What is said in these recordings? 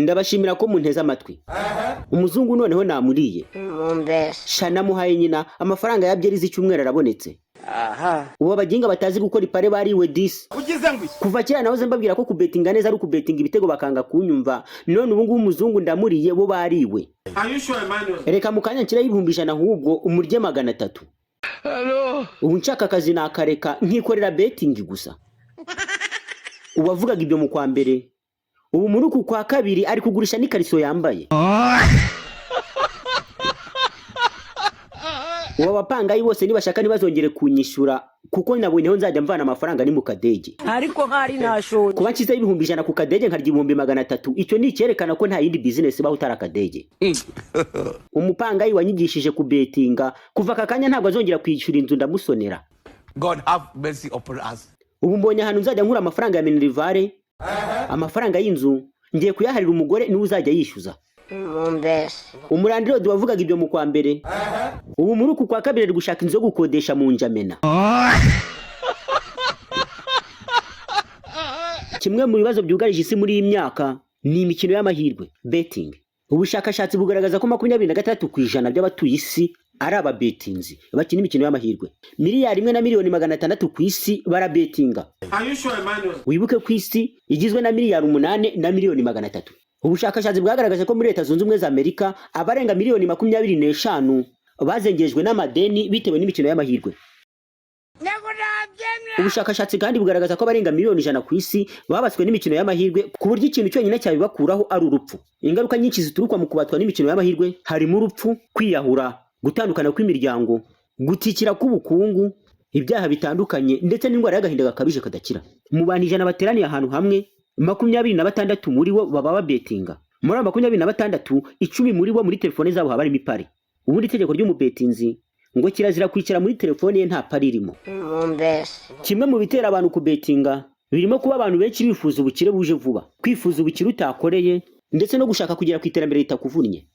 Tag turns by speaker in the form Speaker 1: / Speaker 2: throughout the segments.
Speaker 1: Ndabashimira ko munteze amatwi. Umuzungu noneho namuriye.
Speaker 2: Mumbese.
Speaker 1: Sha, namuhaye nyina amafaranga ya byeri z'icyumweru arabonetse. Ubu abaginga batazi gukora ipare bariwe disi.
Speaker 3: Ugize ngo iki?
Speaker 1: Kuva kera nahoze mbabwira ko kubetinga neza ari ukubetinga ibitego, bakanga kunyumva. None ubu ngubu umuzungu ndamuriye, bo bariwe.
Speaker 3: Are you sure, Emmanuel?
Speaker 1: Reka mu kanya nshyiraho 100,000, ahubwo umurye 300. Ubu nshaka akazi nakareka nkikorera betting gusa. Uwavugaga ibyo mu kwa mbere, ubu muri uku kwa kabiri ari kugurisha n'ikariso yambaye. Ubu abapangayi bose nibashaka ntibazongere kunyishyura, kuko nabonye aho nzajya mvana amafaranga ni mu kadege.
Speaker 4: Ariko nk'ari ntashonje.
Speaker 1: Kuba nshyizeho 100,000 ku kadege nkarya 300,000, icyo ni icyerekana ko nta yindi bizinesi ibaho utari akadege. Umupangayi wanyigishije kubetinga, kuva aka kanya ntabwo azongera kwishyura inzu, ndamusonera.
Speaker 5: God have mercy upon us.
Speaker 1: Ubu mbonye ahantu nzajya nkura amafaranga ya minerval. Amafaranga y'inzu ngiye kuyaharira umugore, niwe uzajya yishyuza.
Speaker 2: Mumbese.
Speaker 1: Umulandlord wavugaga ibyo mu kwa mbere, ubu muri uku kwa kabiri ari gushaka inzu yo gukodesha mu Njamena. Kimwe mu bibazo byugarije isi muri iyi myaka ni imikino y'amahirwe, betting. Ubushakashatsi bugaragaza ko 26% by'abatuye isi ari ababetinzi bakina imikino y'amahirwe. 1,6 miliyari ku isi barabetinga.
Speaker 3: Are you sure, Emmanuel?
Speaker 1: Wibuke ko isi igizwe na 8,3 miliyari. Ubushakashatsi bwagaragaje ko muri Leta Zunze Ubumwe za Amerika abarenga miliyoni 25 bazengejwe n'amadeni bitewe n'imikino y'amahirwe. Ubushakashatsi kandi bugaragaza ko abarenga miliyoni 100 ku isi babaswe n'imikino y'amahirwe, ku buryo ikintu cyonyine cyabibakuraho ari urupfu. Ingaruka nyinshi zituruka mu kubatwa n'imikino y'amahirwe harimo urupfu, kwiyahura, gutandukana kw'imiryango, gutikira k'ubukungu, ibyaha bitandukanye, ndetse n'indwara y'agahinda gakabije kadakira. Mu bantu 100 bateraniye ahantu hamwe, 26 muri bo baba babetinga. Muri abo 26, 10 muri bo muri telefone zabo haba harimo ipari. Ubundi itegeko ry'umubetinzi ngo kirazira kwicara muri telefone ye nta pari irimo.
Speaker 2: Mumbese.
Speaker 1: Kimwe mu bitera abantu kubetinga birimo kuba abantu benshi bifuza ubukire buje vuba, kwifuza ubukire utakoreye, ndetse no gushaka kugera ku iterambere ritakuvunnye.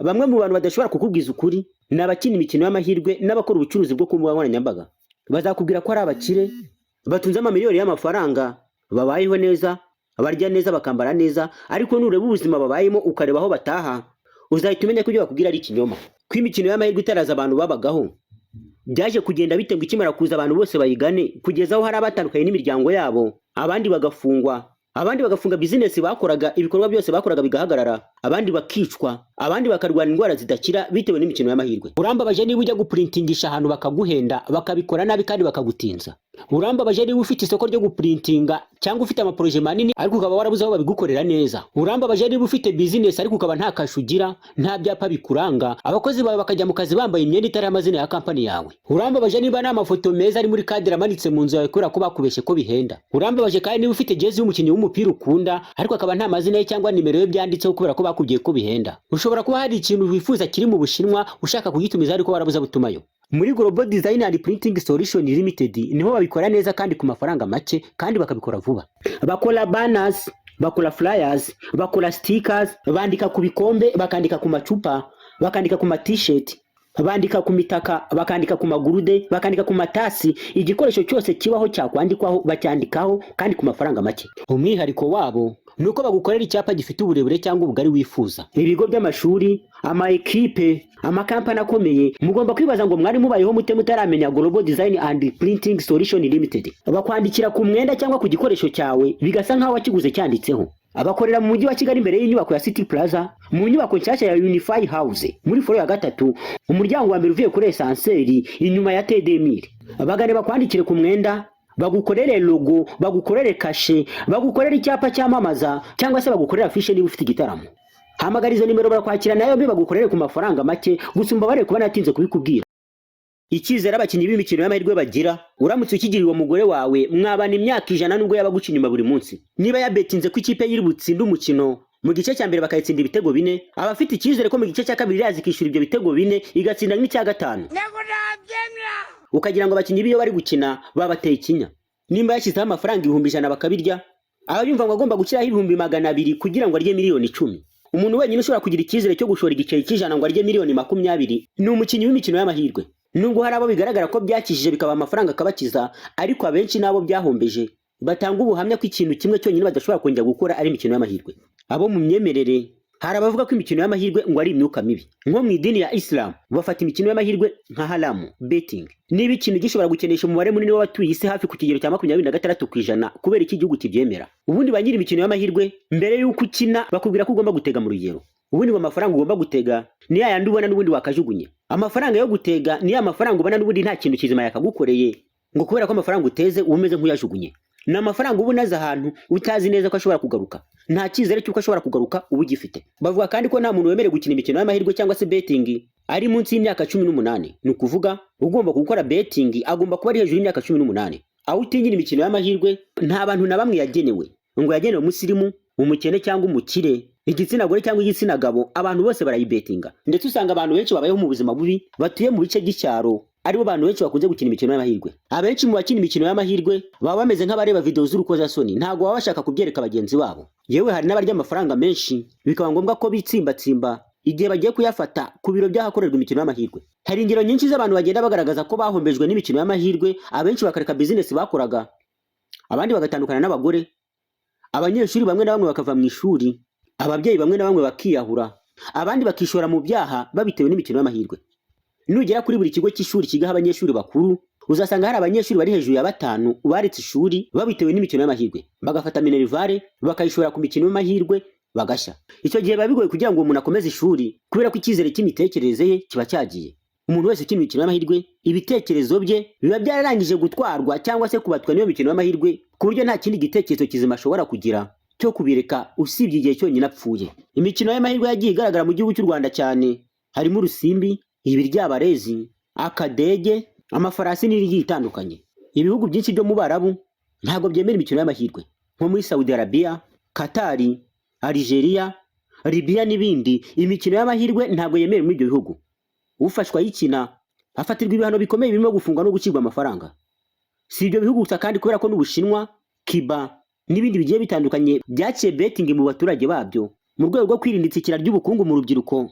Speaker 1: Bamwe mu bantu badashobora kukubwiza ukuri ni abakina imikino y'amahirwe n'abakora ubucuruzi bwo ku mbuga nkoranyambaga. Bazakubwira ko ari abakire batunze amamiliyoni y'amafaranga, babayeho neza, barya neza, bakambara neza, ariko nureba ubuzima babayemo ukareba aho bataha, uzahita umenya ko ibyo bakubwira ari ikinyoma. Ko imikino y'amahirwe itaraza abantu babagaho, byaje kugenda bite ngo ikimara kuza abantu bose bayigane, kugeza aho hari abatandukanye n'imiryango yabo, abandi bagafungwa, abandi bagafunga bizinesi bakoraga, ibikorwa byose bakoraga bigahagarara, abandi bakicwa, abandi bakarwara indwara zidakira bitewe n'imikino y'amahirwe. Urambabaje niba ujya gupurintingisha ahantu bakaguhenda, bakabikora nabi kandi bakagutinza. Urambabaje niba ufite isoko ryo gupurintinga cyangwa ufite amaporoje manini ariko ukaba warabuze aho babigukorera neza. Urambabaje niba ufite bizinesi ariko ukaba nta kashe ugira, nta byapa bikuranga, abakozi bawe bakajya mu kazi bambaye imyenda itari amazina ya kampani yawe. Urambabaje niba nta mafoto meza ari muri kadire amanitse mu nzu yawe kubera ko bakubeshye ko bihenda. Urambabaje kandi niba ufite jezi y'umukinnyi w'umupira ukunda ariko akaba nta mazina ye cyangwa nimero ye byanditseho kubera ko bakubwiye ko bihenda. Ushobora kuba hari ikintu wifuza kiri mu Bushinwa, ushaka kugitumiza ariko warabuze butumayo. Muri Global Design and Printing Solution Limited niho babikora neza kandi ku mafaranga make, kandi bakabikora vuba. Bakora banners, bakora flyers, bakora stickers, bandika ku bikombe, bakandika ku macupa, bakandika ku ma t-shirt, bandika ku mitaka, bakandika ku magurude, bakandika ku matasi. Igikoresho cyose kibaho cyakwandikwaho bacyandikaho kandi ku mafaranga make. Umwihariko wabo ni uko bagukorera icyapa gifite uburebure cyangwa ubugari wifuza. Ibigo by'amashuri, ama ekipe, amakampani akomeye, mugomba kwibaza ngo mwari mubayeho mute mutaramenya Global Design and Printing Solution Limited? Bakwandikira ku mwenda cyangwa ku gikoresho cyawe bigasa nk'aho wakiguze cyanditseho. Abakorera mu mujyi wa Kigali, imbere y'inyubako ya City Plaza, mu nyubako nshyashya ya Unify House, muri floor ya gatatu, umuryango wa mbere uvuye kuri ascenseur, inyuma ya TDMIR. Bagane bakwandikire ku mwenda, bagukorere logo, bagukorere kashe, bagukorere icyapa cyamamaza, cyangwa se bagukorere afishe niba ufite igitaramo. Hamagara izo nimero, barakwakira nayo mbi, bagukorere ku mafaranga make. Gusa umbabare kuba natinze kubikubwira. Icyizere abakinnyi b'imikino y'amahirwe bagira, uramutse ukigiriye uwo mugore wawe mwabana imyaka 100 nubwo yaba aguca inyuma buri munsi. Niba yabetinze ko ikipe yiri butsinde umukino mu gice cya mbere bakayitsinda ibitego 4, aba afite icyizere ko mu gice cya kabiri iraza ikishyura ibyo bitego 4, igatsinda nk'icya gatanu. Ukagira ngo abakinnyi b'iyo bari gukina babateye ikinya. Nimba yashyizeho amafaranga 100,000 bakabirya, aba yumva ngo agomba gushyiraho 200,000 kugira ngo arye miliyoni 10. Umuntu wenyine ushobora kugira icyizere cyo gushora igiceri cy'100 ngo arye miliyoni 20 ni umukinnyi w'imikino y'amahirwe. Nubwo hari abo bigaragara ko byakijije bikaba amafaranga akabakiza, ariko abenshi n'abo byahombeje. Batanga ubuhamya ko ikintu kimwe cyonyine badashobora kongera gukora ari imikino y'amahirwe. Abo mu myemerere, hari abavuga ko imikino y'amahirwe ngo ari imyuka mibi. Nko mu idini ya Isilamu bafata imikino y'amahirwe nka haramu. Betting niba ikintu gishobora gukenesha umubare munini w'abatuye isi hafi ku kigero cya 26%, kubera iki igihugu kibyemera? Ubundi ba nyiri imikino y'amahirwe, mbere y'uko ukina bakubwira ko ugomba gutega mu rugero. Ubundi ngo amafaranga ugomba gutega ni ya yandi ubona n'ubundi wakajugunye. Amafaranga yo gutega ni ya mafaranga ubona n'ubundi nta kintu kizima yakagukoreye, ngo kubera ko amafaranga uteze uba umeze nk'uyajugunye. Ni amafaranga uba unaze ahantu utazi neza ko ashobora kugaruka, nta cyizere cy'uko ashobora kugaruka uba ugifite. Bavuga kandi ko nta muntu wemerewe gukina imikino y'amahirwe cyangwa se betting ari munsi y'imyaka 18. Ni ukuvuga ugomba gukora betting agomba kuba ari hejuru y'imyaka 18. Aho utinyira imikino y'amahirwe, nta bantu na bamwe yagenewe, ngo yagenewe umusirimu, umukene cyangwa umukire, igitsina gore cyangwa igitsina gabo, abantu bose barayibetinga. Ndetse usanga abantu benshi babayeho mu buzima bubi, batuye mu bice by'icyaro, aribo bantu benshi bakunze gukina imikino y'amahirwe. Abenshi mu bakina imikino y'amahirwe baba bameze nk'abareba video z'urukozasoni, ntabwo baba bashaka kubyereka bagenzi babo. Yewe, hari n'abarya amafaranga menshi bikaba ngombwa ko bitsimbatsimba igihe bagiye kuyafata ku biro by'ahakorerwa imikino y'amahirwe. Hari ingero nyinshi z'abantu bagenda bagaragaza ko bahombejwe n'imikino y'amahirwe, abenshi bakareka bizinesi bakoraga, abandi bagatandukana n'abagore, abanyeshuri bamwe na bamwe bakava mu ishuri, ababyeyi bamwe na bamwe bakiyahura, abandi bakishora mu byaha babitewe n'imikino y'amahirwe. Nugera kuri buri kigo cy'ishuri kigaho abanyeshuri bakuru, uzasanga hari abanyeshuri bari hejuru ya batanu baretse ishuri babitewe n'imikino y'amahirwe, bagafata minerval bakayishora ku mikino y'amahirwe bagashya. Icyo gihe biba bigoye kugira ngo uwo muntu akomeze ishuri, kubera ko icyizere cy'imitekerereze ye kiba cyagiye. Umuntu wese ukina imikino y'amahirwe, ibitekerezo bye biba byararangije gutwarwa cyangwa se kubatwa n'iyo mikino y'amahirwe, ku buryo nta kindi gitekerezo kizima ashobora kugira cyo kubireka, usibye igihe cyonyine apfuye. Imikino y'amahirwe yagiye igaragara mu gihugu cy'u Rwanda cyane harimo urusimbi, ibiryabarezi, akadege, amafarasi n'indi igiye itandukanye. Ibihugu byinshi byo mu Barabu ntabwo byemera imikino y'amahirwe, nko muri Saudi Arabia, Katari, Algeria, Libya n'ibindi. Imikino y'amahirwe ntabwo yemewe muri ibyo bihugu. Ufashwa ayikina afatirwa ibihano bikomeye birimo gufungwa no gucibwa amafaranga. Si ibyo bihugu gusa kandi, kubera ko n'Ubushinwa, Cuba n'ibindi bigiye bitandukanye byaciye betting mu baturage babyo mu rwego rwo kwirinda itsikira ry'ubukungu mu rubyiruko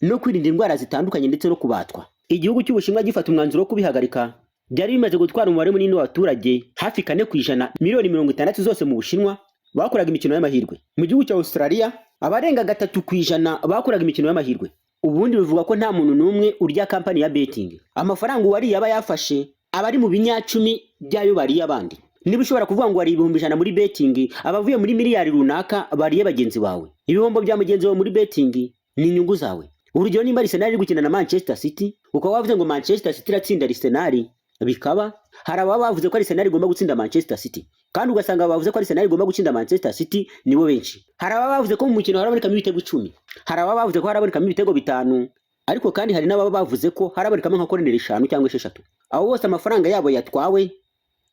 Speaker 1: no kwirinda indwara zitandukanye ndetse no kubatwa. Igihugu cy'Ubushinwa gifata umwanzuro wo kubihagarika, byari bimaze gutwara umubare munini w'abaturage, hafi 4%, miliyoni 60 zose mu Bushinwa bakoraga imikino y'amahirwe. Mu gihugu cya Australia abarenga 3% bakoraga imikino y'amahirwe. Ubundi bivuga ko nta muntu n'umwe urya kampani ya betting. Amafaranga uwariye aba yafashe aba ari mu binyacumi by'ayo bariye abandi. Niba ushobora kuvuga ngo wariye 100,000 muri betting, aba avuye muri miliyari runaka bariye bagenzi bawe. Ibihombo bya mugenzi wawe muri betting ni inyungu zawe. Urugero, nimba Arsenal iri gukina na Manchester City, ukaba wavuze ngo Manchester City iratsinda Arsenal, bikaba hari ababa bavuze ko Arsenal igomba gutsinda Manchester City, kandi ugasanga bavuze ko Arsenal igomba gutsinda Manchester City nibo benshi. Hari ababa bavuze ko mu mukino harabonekamo ibitego 10, hari ababa bavuze ko harabonekamo ibitego bitanu, ariko kandi hari n'ababa bavuze ko harabonekamo nka koroneri eshanu cyangwa esheshatu. Abo bose amafaranga yabo yatwawe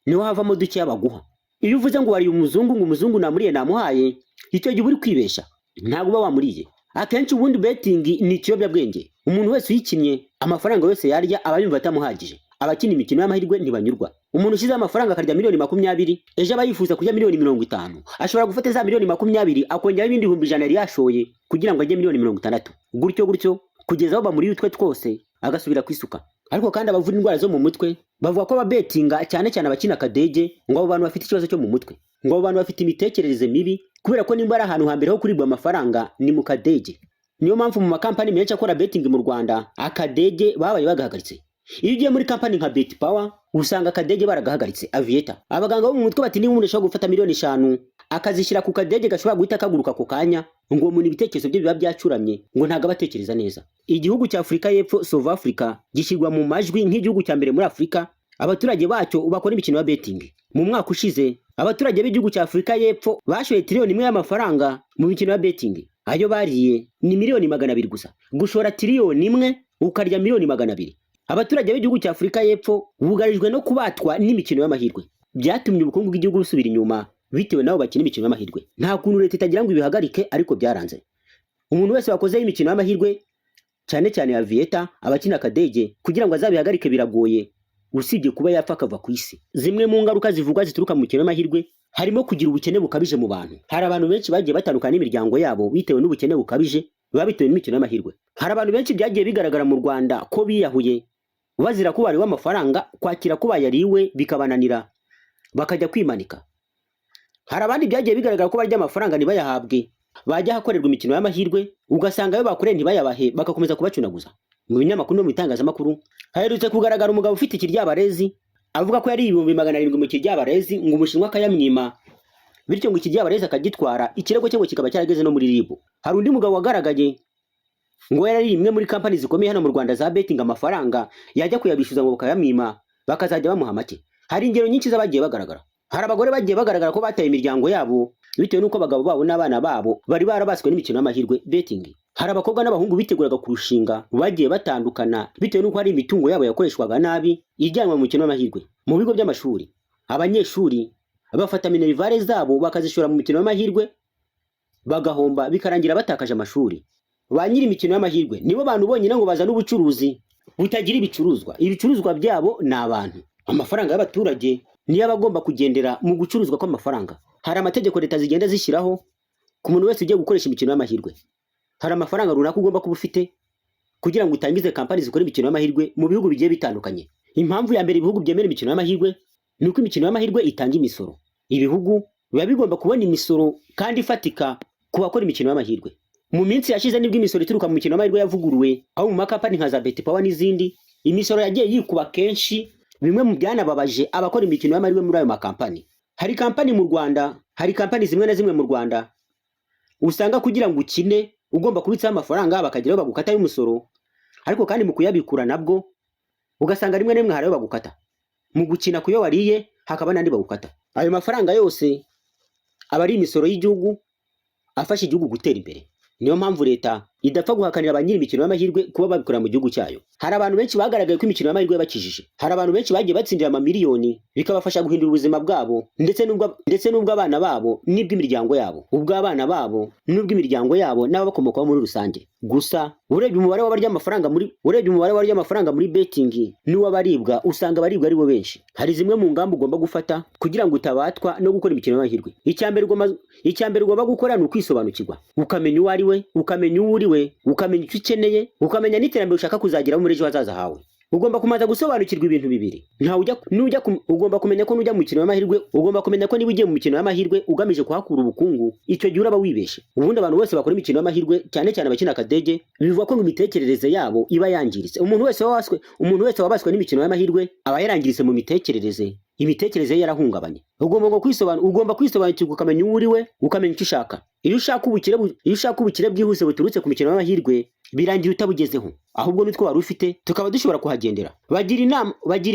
Speaker 1: niho havamo dukeya baguha. Iyo uvuze ngo wariye umuzungu, ngo umuzungu namuriye namuhaye, icyo gihe uba uri kwibeshya, ntabwo uba wamuriye. Akenshi ubundi betting ni ikiyobyabwenge. Umuntu wese uyikinnye, amafaranga yose yarya aba yumva atamuhagije. Abakina imikino y'amahirwe ntibanyurwa. Umuntu ushyizeho amafaranga akarya miliyoni 20, ejo aba yifuza kurya miliyoni 50. Ashobora gufata za miliyoni 20 akongeraho ibindi 100,000 yari yashoye kugira ngo ajye miliyoni 60, gutyo gutyo kugeza aho bamuriye utwe twose agasubira ku isuka. Ariko kandi abavura indwara zo mu mutwe bavuga ko ababetinga, cyane cyane abakina akadege, ngo abo bantu bafite ikibazo cyo mu mutwe, ngo abo bantu bafite imitekerereze mibi, kubera ko nimba ari ahantu hambere ho kuribwa amafaranga ni mu kadege. Niyo mpamvu mu makampani menshi akora betting mu Rwanda akadege babaye bagahagaritse. Iyo ugiye muri kampani nka Bet Power usanga akadege baragahagaritse, Aviator. Abaganga bo mu mutwe bati niba umuntu ashobora gufata miliyoni 5 akazishyira ku kadege gashobora guhita kaguruka ako kanya, ngo uwo muntu ibitekerezo bye biba byacuramye, ngo ntabwo aba atekereza neza. Igihugu cya Afurika y'Epfo, South Africa, gishyirwa mu majwi nk'igihugu cya mbere muri Afurika abaturage bacyo bakora imikino ya betting. Mu mwaka ushize abaturage b'igihugu cya Afurika y'Epfo bashoye tiriyoni 1 y'amafaranga mu mikino ya betting. Ayo bariye ni miliyoni 200 gusa. Gushora tiriyoni 1 ukarya miliyoni 200. Abaturage b'igihugu cya Afurika y'Epfo bugarijwe no kubatwa n'imikino y'amahirwe. Byatumye ubukungu bw'igihugu busubira inyuma bitewe n'abo bakina imikino y'amahirwe. Nta kuntu leta itagira ngo ibihagarike, ariko byaranze. Umuntu wese wakozeho imikino y'amahirwe, cyane cyane Aviator, abakina akadege, kugira ngo azabihagarike biragoye, usibye kuba yapfa akava ku isi. Zimwe mu ngaruka zivugwa zituruka mu mikino y'amahirwe harimo kugira ubukene bukabije mu bantu. Hari abantu benshi bagiye batandukana n'imiryango yabo bitewe n'ubukene bukabije biba bitewe n'imikino y'amahirwe. Hari abantu benshi byagiye bigaragara mu Rwanda ko biyahuye bazira ko bariwe amafaranga, kwakira ko bayariwe bikabananira bakajya kwimanika. Hari abandi byagiye bigaragara ko barya amafaranga ntibayahabwe, bajya ahakorerwa imikino y'amahirwe ugasanga ayo bakoreye ntibayabahe, bagakomeza kubacunaguza. Mu binyamakuru no mu bitangazamakuru haherutse kugaragara umugabo ufite ikiryabarezi avuga ko yari 700,000 mu kiryabarezi, ngo Umushinwa akayamwima, bityo ngo ikiryabarezi akagitwara, ikirego cye ngo kikaba cyarageze no muri RIB. Hari undi mugabo wagaragaye ngo yari imwe muri kampani zikomeye hano mu Rwanda za betting amafaranga, yajya kuyabishyuza ngo bakayamwima, bakazajya bamuha make. Hari ingero nyinshi z'abagiye bagaragara. Hari abagore bagiye bagaragara ko bataye imiryango yabo bitewe n'uko abagabo babo n'abana babo bari barabaswe n'imikino y'amahirwe, betting. Hari abakobwa n'abahungu biteguraga kurushinga bagiye batandukana bitewe n'uko hari imitungo yabo yakoreshwaga nabi ijyanwa mu mikino y'amahirwe. Mu bigo by'amashuri, abanyeshuri bafata minerval zabo bakazishora mu mikino y'amahirwe, bagahomba, bikarangira batakaje amashuri. Ba nyiri imikino y'amahirwe nibo bantu bonyine ngo bazane ubucuruzi butagira ibicuruzwa. Ibicuruzwa byabo ni abantu. Amafaranga y'abaturage niyo aba agomba kugendera mu gucuruzwa kw'amafaranga. Hari amategeko leta zigenda zishyiraho ku muntu wese ugiye gukoresha imikino y'amahirwe. Hari amafaranga runaka ugomba kuba ufite kugira ngo utangize kampani zikora imikino y'amahirwe mu bihugu bigiye bitandukanye. Impamvu ya mbere ibihugu byemera imikino y'amahirwe ni uko imikino y'amahirwe itanga imisoro. Ibihugu biba bigomba kubona imisoro kandi ifatika ku bakora imikino y'amahirwe. Mu minsi yashize nibwo imisoro ituruka mu mikino y'amahirwe yavuguruwe, aho mu makampani nka za BetPawa n'izindi imisoro yagiye yikuba kenshi, bimwe mu byanababaje abakora imikino y'amahirwe muri ayo makampani. Hari kampani mu Rwanda, hari kampani zimwe na zimwe mu Rwanda usanga kugira ngo ukine ugomba kubitsaho amafaranga, bakageraho bagukatayo umusoro, ariko kandi mu kuyabikura nabwo ugasanga rimwe na rimwe hari ayo bagukata mu gukina ku yo wariye, hakaba n'andi bagukata. Ayo mafaranga yose aba ari imisoro y'igihugu afasha igihugu gutera imbere. Niyo mpamvu leta idapfa guhakanira ba nyiri imikino y'amahirwe kuba babikorera mu gihugu cyayo. Hari abantu benshi bagaragaye ko imikino y'amahirwe yabakijije. Hari abantu benshi bagiye batsindira amamiliyoni, bikabafasha guhindura ubuzima bwabo ndetse n'ubwo abana babo n'ubw'imiryango yabo, ubw'abana babo n'ubw'imiryango yabo n'ababakomokaho muri rusange. Gusa urebye umubare w'abarya amafaranga muri betting n'uw'abaribwa, usanga abaribwa ari bo benshi. Hari zimwe mu ngamba ugomba gufata kugira ngo utabatwa no gukora imikino y'amahirwe. Icya mbere ugomba gukora ni ukwisobanukirwa, ukamenya uwo ari we, ukamenya uwo uri we, ukamenya icyo ukeneye, ukamenya n'iterambere ushaka kuzageraho muri ejo hazaza hawe. Ugomba kubanza gusobanukirwa ibintu bibiri. Ntawe ujya nujya ugomba kumenya ko nujya mu mikino y'amahirwe, ugomba kumenya ko niba ugiye mu mikino y'amahirwe ugamije kuhakura ubukungu, icyo gihe uraba wibeshe. Ubundi abantu bose bakora imikino y'amahirwe, cyane cyane abakina akadege, bivugwa ko ngo imitekerereze yabo iba yangiritse. Umuntu wese wabaswe n'imikino y'amahirwe aba yarangiritse mu mitekerereze, imitekerereze ye yarahungabanye. Ugomba kwisobanukirwa, ukamenya uwo uri we, ukamenya icyo ushaka. Iyo ushaka ubukire bwihuse buturutse ku mikino y'amahirwe, birangira utabugezeho, ahubwo n'utwo wari ufite tukaba dushobora kuhagendera. Bagira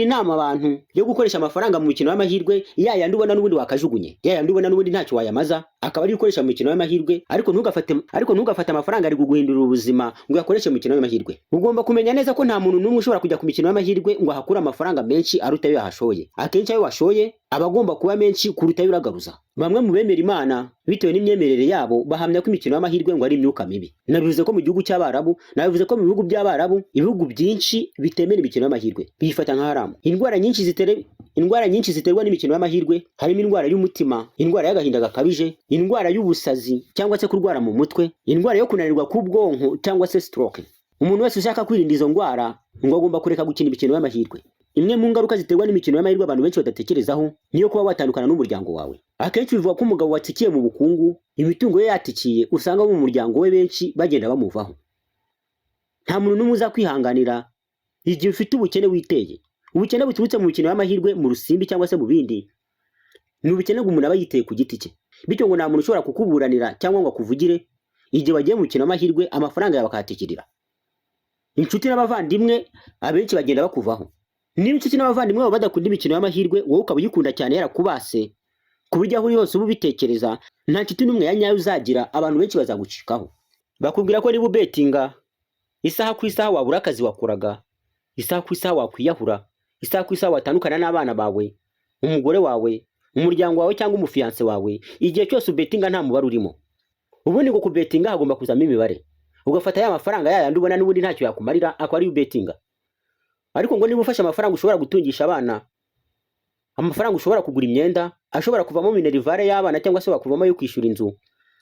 Speaker 1: inama abantu yo gukoresha amafaranga mu mikino y'amahirwe ya yandi ubona n'ubundi wakajugunye, ya yandi ubona n'ubundi ntacyo wayamaza, akaba ari gukoresha mu mikino y'amahirwe, ariko ntugafate amafaranga ari kuguhindurira ubuzima ngo uyakoreshe mu mikino y'amahirwe. Ugomba kumenya neza ko nta muntu n'umwe ushobora kujya ku mikino y'amahirwe ngo ahakure amafaranga menshi aruta ayo yahashoye. Akenshi ayo washoye aba agomba kuba menshi kuruta ayo uragaruza. Bamwe mu bemera Imana, bitewe n'imyemerere yabo, bahamya ko imikino y'amahirwe ngo ari imyuka mibi. Nabivuze ko mu bihugu by'Abarabu, ibihugu byinshi bitemera imikino y'amahirwe, biyifata nka haramu. Indwara nyinshi ziterwa n'imikino y'amahirwe harimo indwara y'umutima, indwara y'agahinda gakabije, indwara y'ubusazi cyangwa se kurwara mu mutwe, indwara yo kunanirwa k'ubwonko cyangwa se stroke. Umuntu wese ushaka kwirinda izo ndwara ngo agomba kureka gukina imikino y'amahirwe. Imwe mu ngaruka ziterwa n'imikino y'amahirwe abantu benshi badatekerezaho niyo kuba watandukana n'umuryango wawe. Akenshi bivuga ko umugabo watsikiye mu bukungu, imitungo ye yatikiye, usanga abo mu muryango we benshi bagenda bamuvaho. Nta muntu n'umwe uzakwihanganira igihe ufite ubukene witeye. Ubukene buturutse mu mikino y'amahirwe, mu rusimbi cyangwa se mu bindi, ni ubukene bw'umuntu aba yiteye ku giti cye. Bityo ngo nta muntu ushobora kukuburanira cyangwa ngo akuvugire igihe wagiye mu mikino y'amahirwe, amafaranga yawe bakayatikirira. Inshuti n'abavandimwe abenshi bagenda bakuvaho. Niba inshuti n'abavandimwe bawe badakunda imikino y'amahirwe, wowe ukaba uyikunda cyane, yarakubase ku buryo aho uri hose uba ubitekereza, nta nshuti n'umwe ya nyayo uzagira. Abantu benshi bazagucikaho. Bakubwira ko niba ubetinga, isaha ku isaha wabura akazi wakoraga, isaha ku isaha wakwiyahura, isaha ku isaha watandukana n'abana bawe, umugore wawe, umuryango wawe cyangwa umufiyanse wawe, igihe cyose ubetinga nta mubare urimo. Ubundi ngo kubetinga hagomba kuzamo imibare, ugafata ya mafaranga ya yandi ubona n'ubundi ntacyo yakumarira, akaba ariyo ubetinga. Ariko ngo niba ufashe amafaranga ushobora gutungisha abana, amafaranga ushobora kugura imyenda, ashobora kuvamo minerval y'abana cyangwa se wakuvamo ayo kwishyura inzu,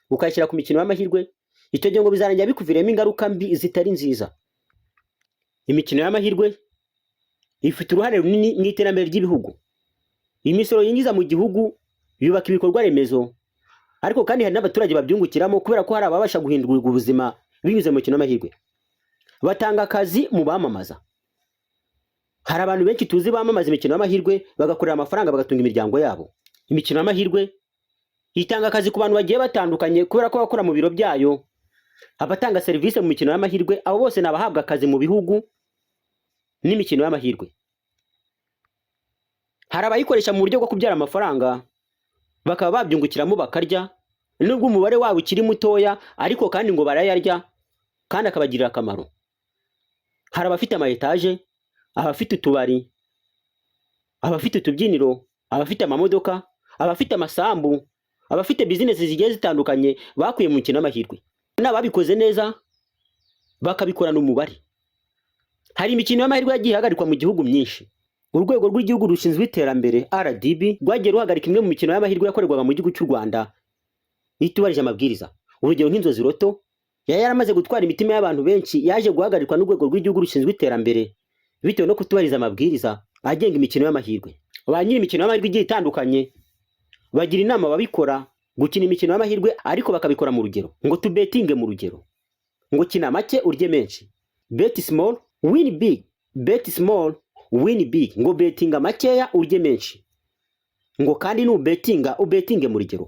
Speaker 1: ukayashyira ku mikino y'amahirwe, icyo gihe ngo bizarangira bikuviriyemo ingaruka mbi zitari nziza. Imikino y'amahirwe ifite uruhare runini mu iterambere ry'ibihugu. Imisoro yinjiza mu gihugu Yubaka ibikorwa remezo, ariko kandi hari n'abaturage babyungukiramo, kubera ko hari ababasha guhindurirwa ubuzima binyuze mu mikino y'amahirwe. Batanga akazi mu bamamaza. Hari abantu benshi tuzi bamamaza imikino y'amahirwe, bagakorera amafaranga, bagatunga imiryango yabo. Imikino y'amahirwe itanga akazi ku bantu bagiye batandukanye, kubera ko abakora mu biro byayo, abatanga serivisi mu mikino y'amahirwe, abo bose ni abahabwa akazi mu bihugu n'imikino y'amahirwe. Hari abayikoresha mu buryo bwo kubyara amafaranga, bakaba babyungukiramo bakarya, nubwo umubare wabo ukiri mutoya, ariko kandi ngo barayarya kandi akabagirira akamaro. Hari abafite ama etaje, abafite utubari, abafite utubyiniro, abafite amamodoka, abafite amasambu, abafite bizinesi zigiye zitandukanye bakuye mu mikino y'amahirwe, n'ababikoze neza bakabikorana umubare. Hari imikino y'amahirwe yagiye ihagarikwa mu gihugu myinshi. Urwego rw'Igihugu rushinzwe Iterambere, RDB, rwagiye ruhagarika imwe mu mikino y'amahirwe yakorerwaga mu gihugu cy'u Rwanda itubahirije amabwiriza. Urugero, nk'Inzozi Lotto yari yaramaze gutwara imitima y'abantu benshi, yaje guhagarikwa n'Urwego rw'Igihugu rushinzwe Iterambere bitewe no kutubahiriza amabwiriza agenga imikino y'amahirwe. Ba nyiri imikino y'amahirwe igiye itandukanye bagira inama ababikora gukina imikino y'amahirwe, ariko bakabikora mu rugero, ngo tubetinge mu rugero, ngo kina make urye menshi, bet small, win big, bet small, win big, ngo betinga makeya urye menshi, ngo kandi nubetinga ubetinge mu rugero.